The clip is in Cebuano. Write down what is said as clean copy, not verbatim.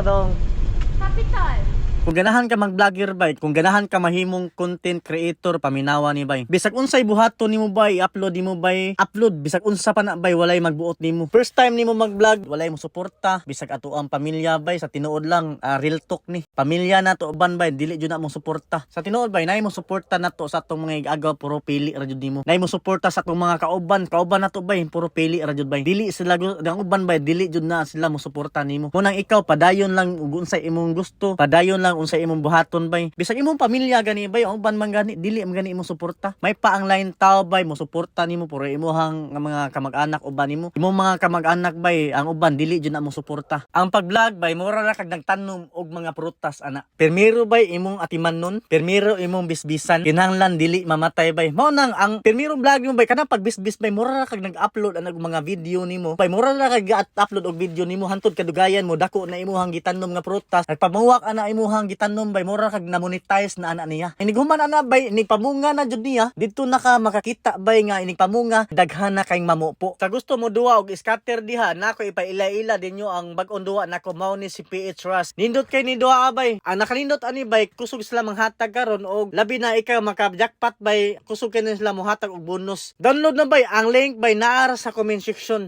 dong. Capital. Kung ganahan ka mag-vlogger bay, kung ganahan ka mahimong content creator, paminawa ni bay. Bisag unsay buhaton nimo bay, i-upload nimo bay, upload bisag unsa pa na bay, walay magbuot nimo. First time nimo mag-vlog, walay mo suporta, bisag ato ang pamilya bay sa tinuod lang, real talk ni. Pamilya na to uban bay, dili jud na mo suporta. Sa tinuod bay, nay mo suporta nato sa atong mga igagaw, puro pili ra jud nimo. Nay mo suporta sa atong mga kauban, kauban nato bay, puro pili ra jud bay. Dili sila ang uban bay, dili jud na sila mo suporta nimo. Munang ikaw padayon lang ug unsay imong gusto, padayon lang unsay imong buhaton bay. Bisag imong pamilya gani bay, ang uban man gani dili man gani imong suporta. May pa ang lain tao bay mo suporta nimo, puro imuhang nga mga kamag-anak uban nimo. Imong mga kamag-anak bay, ang uban dili jud na mo suporta. Ang pag-vlog bay mura ra kag nagtanom og mga prutas ana. Pirmiro bay imong atiman nun, pirmiro imong bisbisan, kinahanglan dili mamatay bay. Mao nang ang pirmiro vlog nimo bay kanang pagbisbis bay mura ra kag nag-upload ana og mga video nimo. Bay mura ra kag upload og video nimo hantod kadugayan mo dako na imuhang gitanom nga prutas. Nagpamuwak ana imuhang gitanom bay mura kag na-monetize na ana niya. Inig human ana bay inig pamunga na jud niya didto na ka makakita bay nga inig pamunga daghan na kayong mamupo. Sa gusto mo duwa og scatter diha nako ipaila-ila dinyo ang bag-ong duwa nako, mao ni si PH Rush. Nindot kay ni duwa bay. Ang nakanindot ani bay kusog sila manghatag karon og labi na ikaw maka jackpot bay, kusog kay na sila mohatag og bonus. Download na bay, ang link bay naa ra sa comment section.